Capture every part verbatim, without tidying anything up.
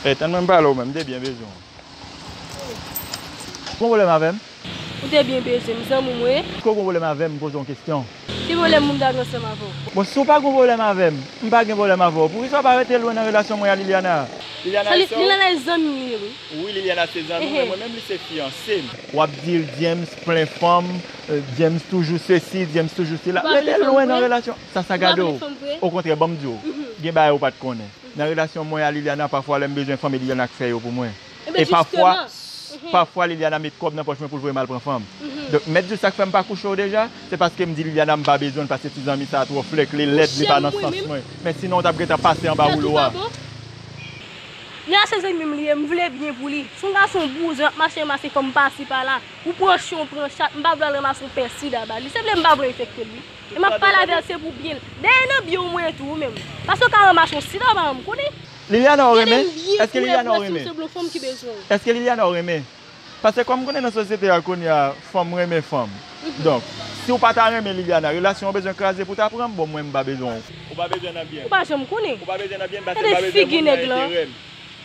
Ey, tann mwen pale w menm, m te byen bezwen w. Gon pwoblèm avè m? Ou te byen bezwen m, zanmi m wi. Èske w gon pwoblèm avè m, m poze w yon kesyon? Ki pwoblèm moun ta gen ansanm avè w? Bon, si w pa gon pwoblèm avè m, m pa gen pwoblèm avè w. Poukisa w pa rete lwen nan relasyon mwen a Liliana? Liliana e sè w? Liliana e zanmi m li ye wi. Wi, Liliana se zanmi m, men mwen menm li se fiyanse m. W ap di l James plen fanm, euh, James toujou sesi, James toujou sela. Rete lwen nan relasyon. Sa, sa gade w. Okontrè, ban m di w, gen bagay ou pa t konnen. Nan relasyon mwen a Liliana, pafwa lè m bezwen fanm, e Liliana k fè yo pou mwen. E pafwa, pafwa Liliana met kòb nan pòch mwen pou l voye m al pran fanm. Donk, mèt di w sa k fè m pa kouche w deja, se paske m di Liliana m pa bezwen l, paske ti zanmi sa a twò flèk, li lèd, li pa nan sans mwen. Men sinon, w t ap gentan pase anba woulo a. Li a se zanmi m li ye, m vle byen pou li. Se yon gason bouzen, ap mache ranmase fanm pasi pala. Ou pran chyen, ou pran chat, m pa vle al ranmase yon pè sida ba li. Se vle m pa vle enfekte l wi. E m ap pale avè l, se pou byen l. Dèyè nan byen w mwen tou ou menm. Paske w ka ranmase yon sida ou pa janm konnen. Liliana w renmen? Èske Liliana w renmen? Èske Liliana w renmen? Paske kòm m konnen nan sosyete a kounye a, fanm renmen fanm. Donk, si w pa ta renmen Liliana, relasyon an bezwen kraze pou w ta pran m? Bon, mwen m pa bezwen w. Ou pa bezwen nan byen m. Ou pa janm konnen. Ou pa bezwen nan byen m paske m pa bezwen moun nan enterè m.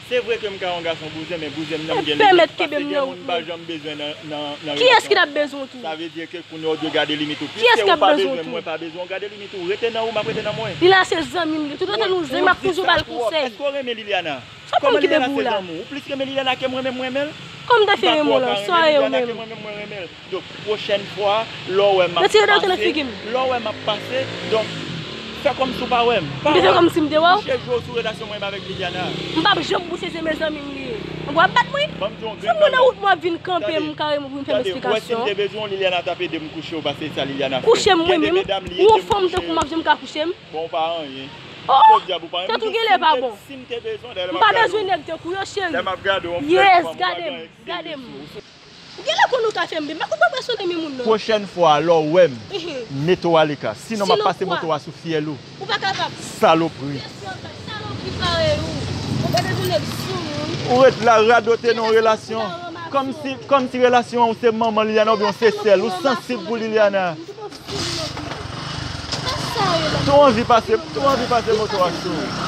Se vre ke m ka yon gason bouzen, men bouzen m nan m gen limit, paske gen moun m pa janm bezwen nan, nan, nan relasyon. Kiyès ki t ap bezwen w tou? Sa vle di ke kounye a w dwe gade limit ou. Piske ou pa bezwen m, mwen pa bezwen w, gade limit ou. Rete nan ou, m ap rete nan mwen. Liliana se zanmi m li. Tout otan nou zanmi, m ap toujou ba l konsèy. Èske w renmen Liliana? Sa fanm ki debout la? Ou plis renmen Liliana ke mwen menm mwen renmen l? Kòm te fè renmen w lan, sa w ye ou menm? Donk, pwochèn fwa, lè w wè m ap pase, lè w wè m ap pase, donk, fè kòmsi w pa wè m. Pa wè m. Ou te fè kòmsi m te wè w? Bouche je w sou relasyon mwen menm avèk Liliana. M p ap janm bouche je mezanmi m li ye. Ou ap bat mwen? Ban m di w yon grenn bagay. Si w moun nan wout mwen ap vin kanpe m kareman pou m fè m eksplikasyon. Wè si m te bezwen w, Liliana t ap ede m kouche w, paske se sa Liliana fè. Kouche m mwen menm? Ou yon fanm tankou m ap janm ka kouche m? Bon, ou pa anyen. Oh! Tèt ou genlè pa bon. Si m te bezwen, dayè lè m ap gade w. M pa bezwen nèg tankou yo, cheri. Lè m ap gade w, yon frèt fanm, ou pa gen eksperyans. Ou genlè konn ou ka fè m byen. Ou pa presyonnen men moun nan. Pwochèn fwa, lè w wè m, mete w aleka. Sinon, m ap pase moto a sou fyèl ou. Ou pa kapab. Salopri. Kesyon sa, salopri parèy ou. Ou pa bezwen nèg sou moun. Ou ret la radote nan relasyon. Kòmsi, kòmsi relasyon an ou se manman Liliana oubyen w se sè l. Ou sansib pou Liliana. Tou anvi pase, tou anvi pase moto a sou ou.